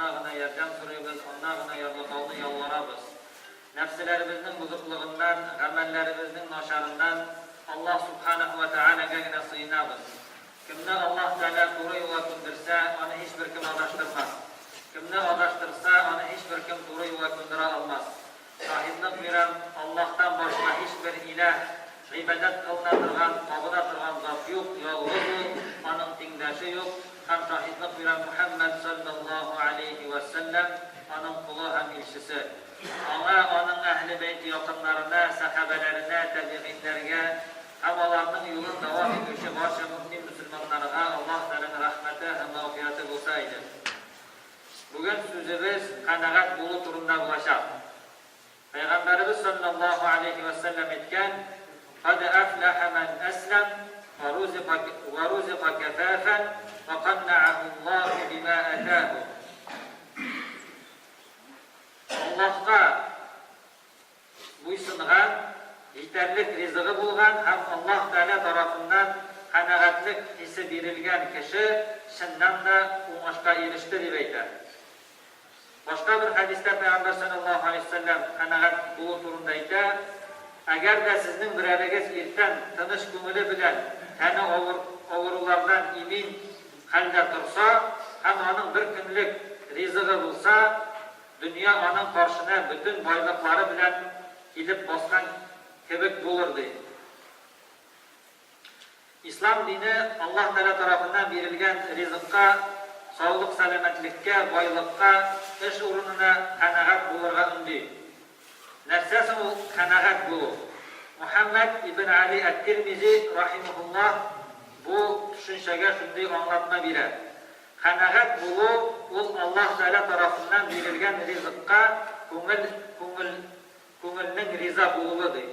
Анна гына ярдәм сорыйбыз, Анна гына ярлыкауны ялварабыз. Нәфселәребезнең бозыклыгыннан, гамәлләребезнең начарыннан Аллаһ Сүбхәнәһү вә Тәгаләгә генә сыенабыз. Кемне Аллаһ Тәгалә туры юлга күндерсә, аны һичбер кем адаштырмас. Кемне адаштырса, аны һичбер кем туры юлга күндерә алмас. Шаһидлык бирәм, Аллаһтан башка һичбер иләһ, гыйбадәт кылына торган, табына торган зат юк, ялгыз Ул, Аның тиңдәше юк, һәм шаһидлык бирәм, Мөхәммәд салләллаһу галәйһи вә сәлләм, Аның колы һәм илчесе. Аңа, аның әһле бәйте якыннарына, сәхабәләренә, тәбигыйннәргә һәм аларның юлын дәвам итүче барча мөэмин-мөселманнарга Аллаһ Тәгаләнең рәхмәте һәм мәгъфирәте булса иде. Бүген сүзебез канәгать булу турында булачак. Пәйгамбәребез салләллаһу галәйһи вә сәлләм әйткән, Кад әфләхә мән әсләм вә рузика кәфәфән вә каннәәһуллаһу бимә әтәһу. Аллаһка буйсынган, җитәрлек ризыгы булган һәм Аллаһ Тәгалә тарафыннан канәгатьлек хисе бирелгән кеше чыннан да уңышка иреште, дип әйтә. Башка бер хәдистә Пәйгамбәр салләллаһу галәйһи ва сәлләм канәгать булу турында әйтә, Әгәр дә сезнең берәрегез иртән тыныч күңеле белән тәне авырулардан имин хәлдә торса һәм аның бер көнлек ризыгы булса, дөнья аның каршына бөтен байлыклары белән килеп баскан кебек булыр, ди. Ислам дине Аллаһ Тәгалә тарафыннан бирелгән ризыкка, саулык-сәламәтлеккә, байлыкка, эш урынына канәгать булырга өнди. Нәрсә соң ул канәгать булу? Мөхәммәд ибн Али әт-Тирмизи, рахимаһуллаһ, бу төшенчәгә шундый аңлатма бирә, Канәгать булу ул Аллаһ Тәгалә тарафыннан бирелгән ризыкка күңел, күңел, күңелнең риза булуы, ди.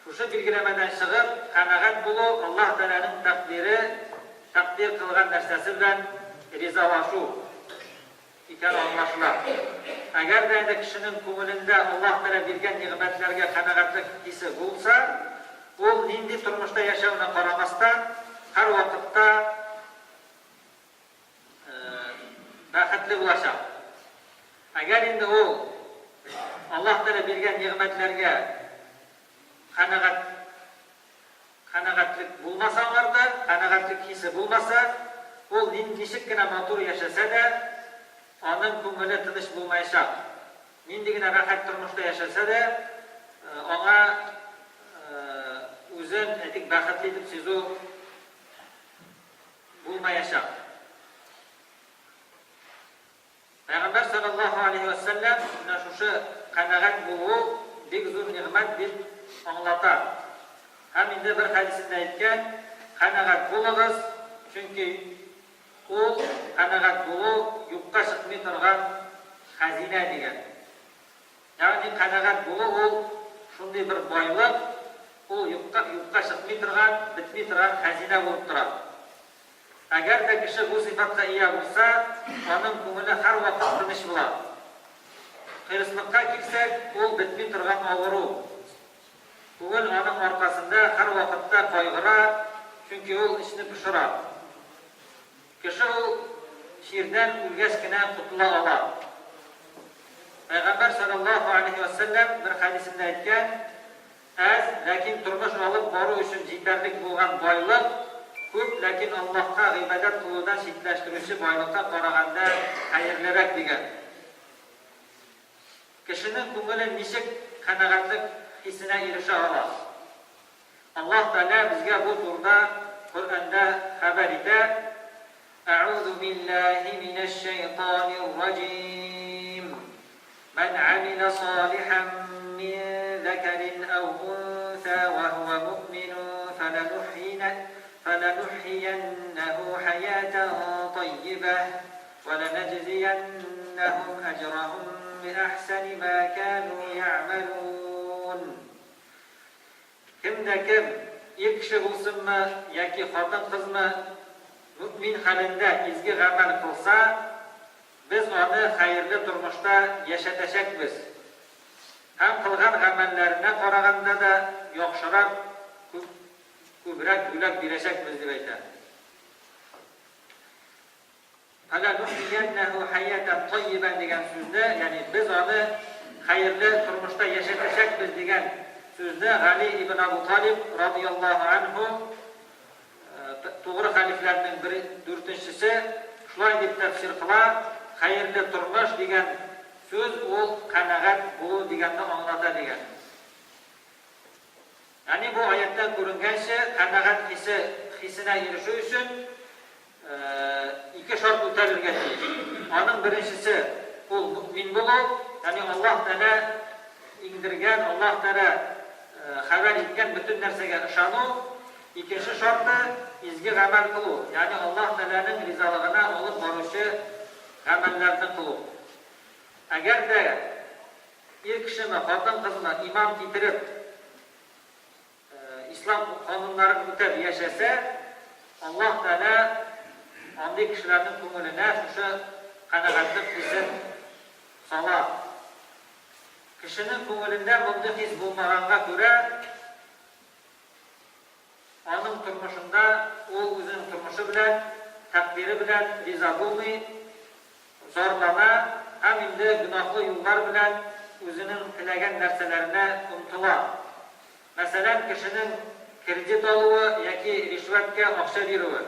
Шушы билгеләмәдән чыгып, канәгать булу Аллаһ Тәгаләнең тәкъдире, тәкъдир кылган нәрсәсе белән ризалашу. Икәне аңлашыла. Әгәр дә инде кешенең күңелендә Аллаһ Тәгалә биргән нигъмәтләргә канәгатьлек хисе булса, ул нинди тормышта яшәвенә карамастан, һәрвакытта бәхетле булачак. Әгәр инде ул Аллаһ Тәгалә биргән нигъмәтләргә канәгать Канәгатьлек булмаса аңарда, канәгатьлек хисе булмаса, ул ничек кенә матур яшәсә дә, аның күңеле тыныч булмаячак. Нинди генә рәхәт тормышта яшәсә дә, аңа үзен, әйтик, бәхетле итеп сизү булмаячак. Пәйгамбәр салләллаһу аләйһи вә сәлләм менә шушы канәгать булу бик зур нигъмәт дип аңлата. Һәм инде бер хәдисендә әйткән, Канәгать булыгыз, чөнки ул, канәгать булу, юкка чыкмый торган хәзинә, дигән. Ягъни канәгать булу ул шундый бер байлык, ул юкка юкка чыкмый торган, бетми торган хәзинә булып тора. Әгәр дә кеше бу сыйфатка ия булса, аның күңеле һәрвакыт тыныч була. Хирыслыкка килсәк, ул бетми торган авыру. Күңел аның аркасында һәрвакытта кайгыра, чөнки ул эчне пошыра. Кеше ул чирдән үлгәч кенә котыла ала. Пәйгамбәр салләллаһу алейһи вә сәлләм бер хәдисендә әйткән, Әз, ләкин тормыш алып бару өчен җитәрлек булган байлык, күп, ләкин Аллаһка гыйбадәт кылудан читләштерүче байлыкка караганда хәерлерәк, дигән. Кешенең күңеле ничек канәгатьлек хисенә ирешә ала? Аллаһ Тәгалә безгә бу турыда Коръәндә хәбәр итә, Әгъузу биллаһи минәш-шәйтанир-раҗим. Мән гамилә салихән мин зәкәрин әү унсә вә һүә муъминун фәләнухйияннәһү хәятән таййибәһ вә ләнәҗзияннәһүм әҗрәһүм биәхсәни мә кәнү йәгъмәлүн. Кем дә кем, ир кеше булсынмы яки хатын-кызмы, мөэмин хәлендә изге гамәл кылса, без аны хәерле тормышта яшәтәчәкбез һәм кылган гамәлләренә караганда да яхшырак, күп, күбрәк бүләк бирәчәкбез, дип әйтә. Фәләнухйияннәһү хәятән таййибән дигән сүзне, ягъни без аны хәерле тормышта яшәтәчәкбез дигән сүзне Гали ибн Абу Талиб радыяллаһу анһу, тугры хәлифләрнең бер дүртенчесе, шулай дип тәфсир кыла, хәерле тормыш дигән сүз ул канәгать булу дигәнне аңлата дигән. Ягъни бу аятьтән күренгәнчә, канәгать хисе хисенә ирешү өчен ике шарт үтәлергә тиеш. Аның беренчесе, ул мөэмин булу, ягъни Аллаһ Тәгалә иңдергән, Аллаһ Тәгалә хәбәр иткән бөтен нәрсәгә ышану. Икенче шарты, изге гамәл кылу, ягъни Аллаһ Тәгаләнең ризалыгына алып баручы гамәлләрне кылу. Әгәр дә Ир кешеме, хатын-кызмы иман китереп, ислам кануннарын үтәп яшәсә, Аллаһ Тәгалә андый кешеләрнең күңеленә шушы канәгатьлек хисен сала. Кешенең күңелендә мондый хис булмаганга күрә, Аның тормышында ул үзенең тормышы белән, тәкъдире белән риза булмый, зарлана һәм инде гөнаһлы юллар белән үзенең теләгән нәрсәләренә омтыла. Мәсәлән, кешенең кредит алуы яки ришвәткә акча бирүе.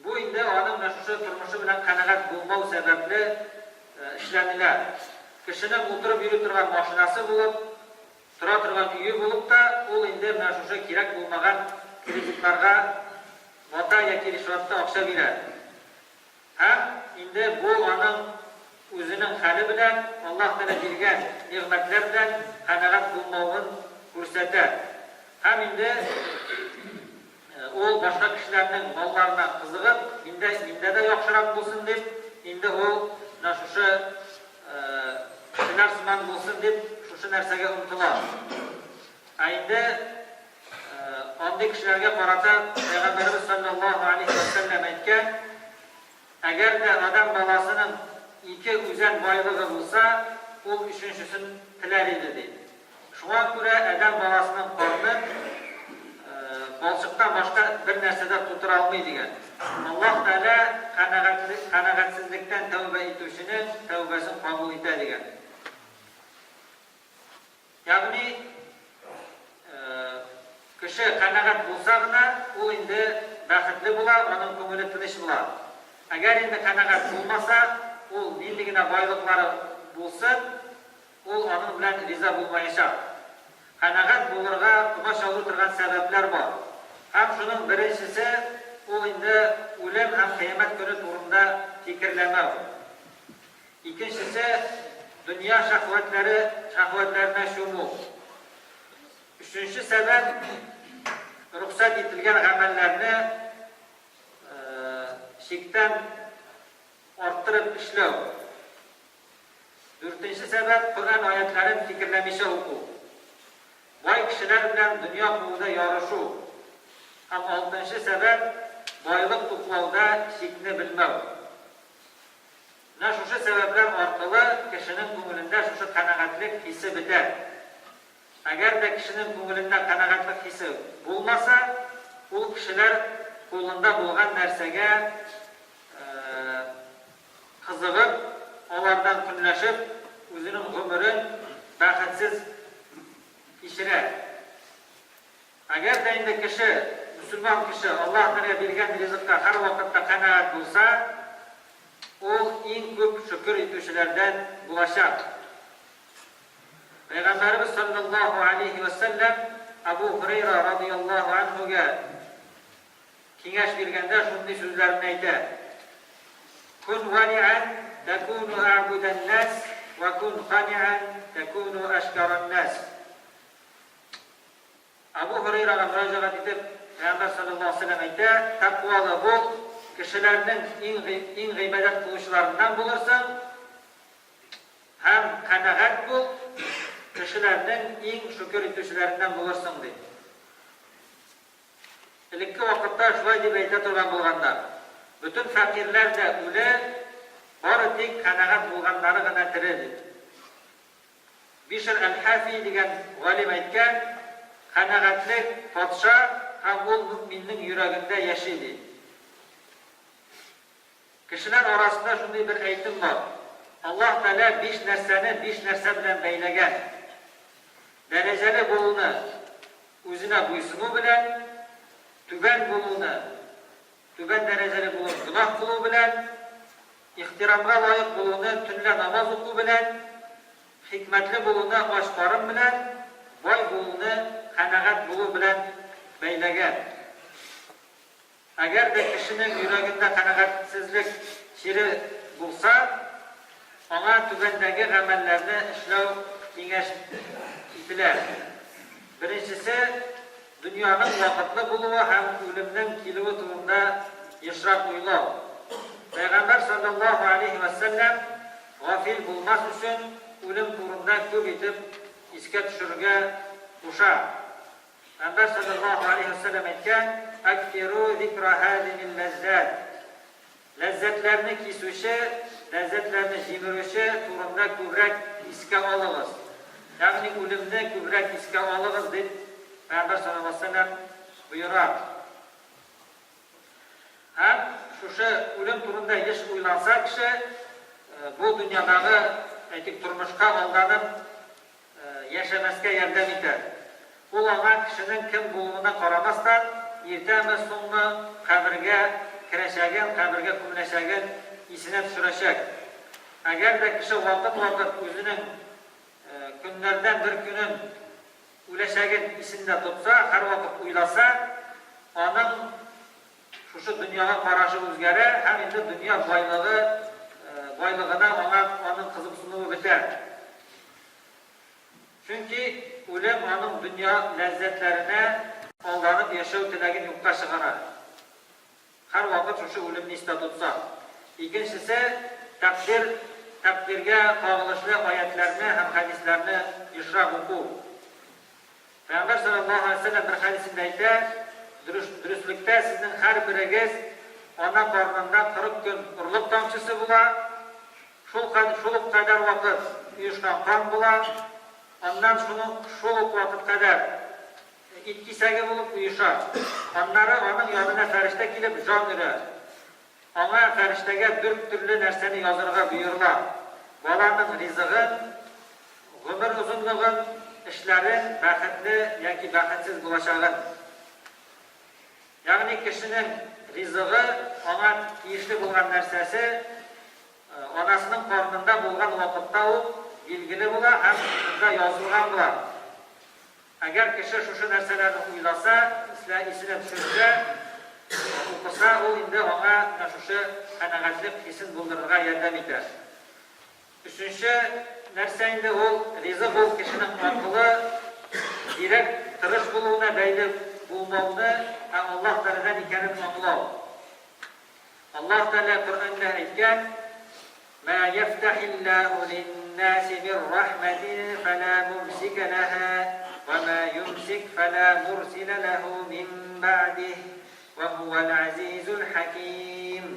Бу инде аның менә шушы тормышы белән канәгать булмау сәбәпле эшләнелә. Кешенең утырып йөри торган машинасы булып, тора торган өе булып та, ул инде менә шушы кирәк булмаган кредитларга бата яки ришвәткә акча бирә. Һәм инде бу аның үзенең хәле белән, Аллаһ Тәгалә биргән нигъмәтләр белән канәгать булмавын күрсәтә. Һәм инде ул башка кешеләрнең малларына кызыгып, миндә, миндә дә яхшырак булсын дип, инде ул менә шушы кешеләр сыман булсын дип, шушы нәрсәгә омтыла. Ә инде Андый кешеләргә карата Пәйгамбәребез салләллаһу алейһи вә сәлләм әйткән, Әгәр дә адәм баласының ике үзән байлыгы булса, ул өченчесен теләр иде, ди. Шуңа күрә адәм баласының карнын балчыктан башка бер нәрсә дә тутыра алмый, дигән. Аллаһ Тәгалә канәгатьсезлектән тәүбә итүченең тәүбәсен кабул итә, дигән. Ягъни, кеше канәгать булса гына, ул инде бәхетле була, аның күңеле тыныч була. Әгәр инде канәгать булмаса, ул нинди генә байлыклары булсын, ул аның белән риза булмаячак. Канәгать булырга комачаулый торган сәбәпләр бар. Һәм шуның беренчесе, ул инде үлем һәм кыямәт көне турында фикерләмәү. Икенчесе, дөнья шәһвәтләре, шәһвәтләренә чуму. Өченче сәбәп, рөхсәт ителгән гамәлләрне чиктән арттырып эшләү. Дүртенче сәбәп, Коръән аятьләрен фикерләмичә уку. Бай кешеләр белән дөнья кууда ярышу. Һәм алтынчы сәбәп, байлык туплауда чикне белмәү. Менә шушы сәбәпләр аркылы кешенең күңелендә шушы канәгатьлек хисе бетә. Әгәр дә кешенең күңелендә канәгатьлек хисе булмаса, ул кешеләр кулында булган нәрсәгә кызыгып, алардан көнләшеп, үзенең гомерен бәхетсез кичерә. Әгәр дә инде кеше, мөселман кеше Аллаһ Тәгалә биргән ризыкка һәрвакытта канәгать булса, ул иң күп шөкер итүчеләрдән булачак. Пәйгамбәребез салләллаһу алейһи вә сәлләм Әбу Һурәйра радыяллаһу анһугә киңәш биргәндә шундый сүзләрне әйтә, Кун вариан тәкуну әгъбүдән нәс вә кун каниан тәкуну әшкәрән нәс. Әбу Һөрәйрага мөрәҗәгать итеп, Пәйгамбәр салләллаһу галәйһи ва сәлләм әйтә, Тәкъвалы бул, кешеләрнең иң иң гыйбадәт кылучыларыннан булырсың һәм канәгать бул, кешеләрнең иң шөкер итүчеләреннән булырсың, ди. Элекке вакытта шулай дип әйтә торган булганнар, Бөтен фәкыйрьләр дә үле, бары тик канәгать булганнары гына тере, дип. Бишр әл-Хафи дигән галим әйткән, Канәгатьлек, патша һәм ул мөэминнең йөрәгендә яши, ди. Кешеләр арасында шундый бер әйтем бар, Аллаһ Тәгалә биш нәрсәне биш нәрсә белән бәйләгән. Дәрәҗәле булуны үзенә буйсыну белән, түбән булуны, түбән дәрәҗәле булуын гөнаһ кылу белән, ихтирамга лаек булуны төнлә намаз уку белән, хикмәтле булуны ач карын белән, бай булуны канәгать булу белән бәйләгән. Әгәр дә кешенең йөрәгендә канәгатьсезлек чире булса, аңа түбәндәге гамәлләрне эшләү киңәш ителә. Беренчесе, дөньяның вакытлы булуы һәм үлемнең килүе турында ешрак уйлау. Пәйгамбәр салләллаһу алейһи вә сәлләм гафил булмас өчен үлем турында күп итеп искә төшерергә куша. Пәйгамбәр салләллаһу галәйһи вә сәлләм әйткән, Әкфиру зикра һазимил ләззат. Ләззәтләрне кисүче, ләззәтләрне җимерүче турында күбрәк искә алыгыз. Ягъни үлемне күбрәк искә алыгыз, дип Пәйгамбәр салләллаһу галәйһи вә сәлләм боера. Һәм шушы үлем турында еш уйланса кеше, бу дөньядагы, әйтик, тормышка алданып, Яшәмәскә ярдәм итә. Ул аңа кешенең кем булуына карамастан, иртәме, соңмы кабергә керәчәген, кабергә күмеләчәген исенә төшерәчәк. Әгәр дә кеше вакыт-вакыт үзенең көннәрдән бер көнен үләчәген исендә тотса, һәрвакыт уйласа, аның шушы дөньяга карашы үзгәрә һәм инде дөнья байлыгы байлыгына аңа аның кызыксынуы бетә. Чөнки үлем аның дөнья ләззәтләренә алданып яшәү теләген юкка чыгара. Һәрвакыт шушы үлемне истә тотса. Икенчесе, тәкъдир, тәкъдиргә кагылышлы аятьләрне һәм хәдисләрне ешрак уку. Пәйгамбәр салләллаһу галәйһи ва сәлләм бер хәдисендә әйтә, Дөрес, дөреслектә сезнең һәрберегез ана карынында 40 көн орлык тамчысы була, шул кад, шул ук кадәр вакыт оешкан кан була, аннан шуны шул ук вакыт кадәр ит кисәге булып оеша. Аннары аның янына фәрештә килеп җан өрә. Аңа, фәрештәгә, дүрт төрле нәрсәне язырга боерыла, баланың ризыгын, гомер озынлыгын, эшләрен, бәхетле яки бәхетсез булачагын. Ягъни кешенең ризыгы, аңа тиешле булган нәрсәсе, анасының карынында булган вакытта ук билгеле була һәм шунда язылган була. Әгәр кеше шушы нәрсәләрне уйласа, ислә, исенә төшерсә, укыса, ул инде аңа менә шушы канәгатьлек хисен булдырырга ярдәм итә. Өченче нәрсә инде ул, ризык ул кешенең акылы, зирәк, тырыш булуына бәйле булмауны, ә Аллаһ Тәгаләдән икәнен аңлау. Аллаһ Тәгалә Коръәндә әйткән, Мә яфтәхиллаһу линнаси мин рахмәтин фәлә мумсикә ләһә, вә мә юмсик фәлә мурсилә ләһу мин бәгъдиһ, вә һүвәл азизул хәким.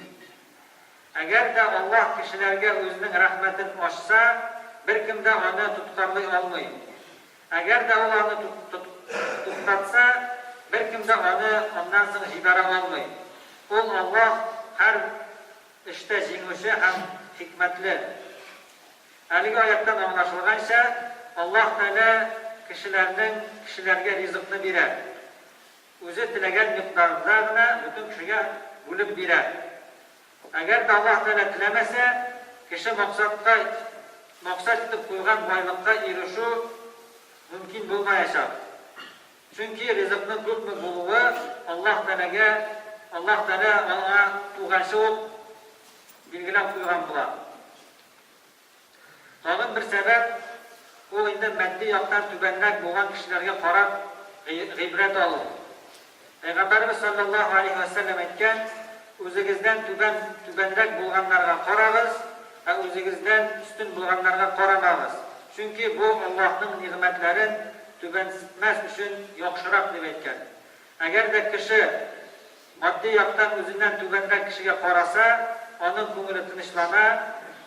Әгәр дә Аллаһ кешеләргә үзенең рәхмәтен ачса, беркем дә аны тоткарлый алмый. Әгәр дә ул аны туктатса, беркем дә аны аннан соң җибәрә алмый. Ул, Аллаһ, һәр эштә җиңүче һәм хикмәтле. Әлеге аяттан аңлашылганча, Аллаһ Тәгалә кешеләрнең кешеләргә ризыкны бирә. Үзе теләгән микъдарында гына бөтен кешегә бүлеп бирә. Әгәр дә Аллаһ Тәгалә теләмәсә, кеше максатка максат итеп куйган байлыкка ирешү мөмкин булмаячак. Чөнки ризыкның күпме булуы Аллаһ Тәгаләгә, Аллаһ Тәгалә аңа туганчы ук билгеләп куйган була. Тагын бер сәбәп, ул инде матди яктан түбәнрәк булган кешеләргә карап гыйбрәт алу. Пәйгамбәребез салләллаһу алейһи вә сәлләм әйткән, Үзегездән түбән түбәнрәк булганнарга карагыз, ә үзегездән өстен булганнарга карамагыз, чөнки бу Аллаһның нигъмәтләрен түбәнсетмәс өчен яхшырак, дип әйткән. Әгәр дә кеше Матди яктан үзеннән түбәнрәк кешегә караса, аның күңеле тынычлана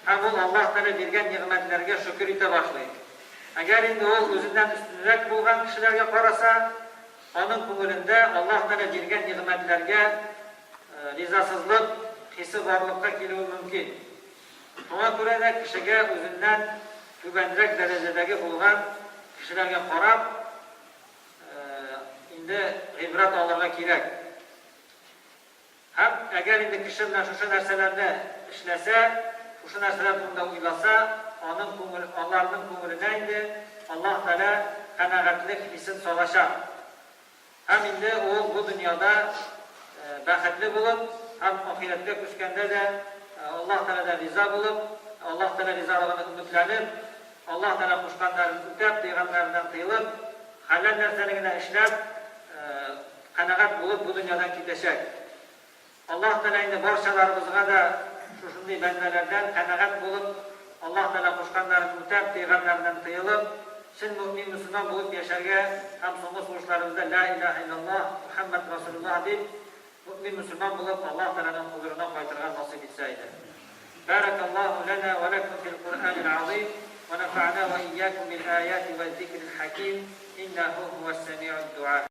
һәм ул Аллаһ Тәгалә биргән нигъмәтләргә шөкер итә башлый. Әгәр инде ул үзеннән өстенрәк булган кешеләргә караса, Аның күңелендә Аллаһ Тәгалә биргән нигъмәтләргә ризасызлык хисе барлыкка килүе мөмкин. Шуңа күрә дә кешегә үзеннән түбәнрәк дәрәҗәдәге булган кешеләргә карап, инде гыйбрәт алырга кирәк. Һәм әгәр инде кеше менә шушы нәрсәләрне эшләсә, шушы нәрсәләр турында уйласа, аның күңел, аларның күңеленә инде Аллаһ Тәгалә канәгатьлек хисен салачак. Һәм инде ул бу дөньяда бәхетле булып һәм ахирәткә күчкәндә дә Аллаһ Тәгаләдән риза булып, Аллаһ Тәгалә ризалыгына өметләнеп, Аллаһ Тәгалә кушканнарын үтәп, тыйганнарыннан тыелып, хәләл нәрсәне генә эшләп, канәгать булып бу дөньядан китәчәк. Аллаһ Тәгалә инде барчаларыбызга да шушындый бәндәләрдән канәгать булып, Аллаһ Тәгалә кушканнарын үтәп, тыйганнарыннан тыелып, чын мөэмин-мөселман булып яшәргә һәм соңгы сулышларыбызда Лә илаһә иллаллаһ, Мөхәммәд Расулуллаһ дип, мөэмин-мөселман булып Аллаһ Тәгаләнең хозурына кайтырга насыйп итсә иде. Бәрәкаллаһу ләнә вә ләкүм фил Куръәнил азыйм, вә нәфәгънә вә иякүм бил аяти вәз-зикрил хәким, иннәһү һүәс-сәмиуд-дуа.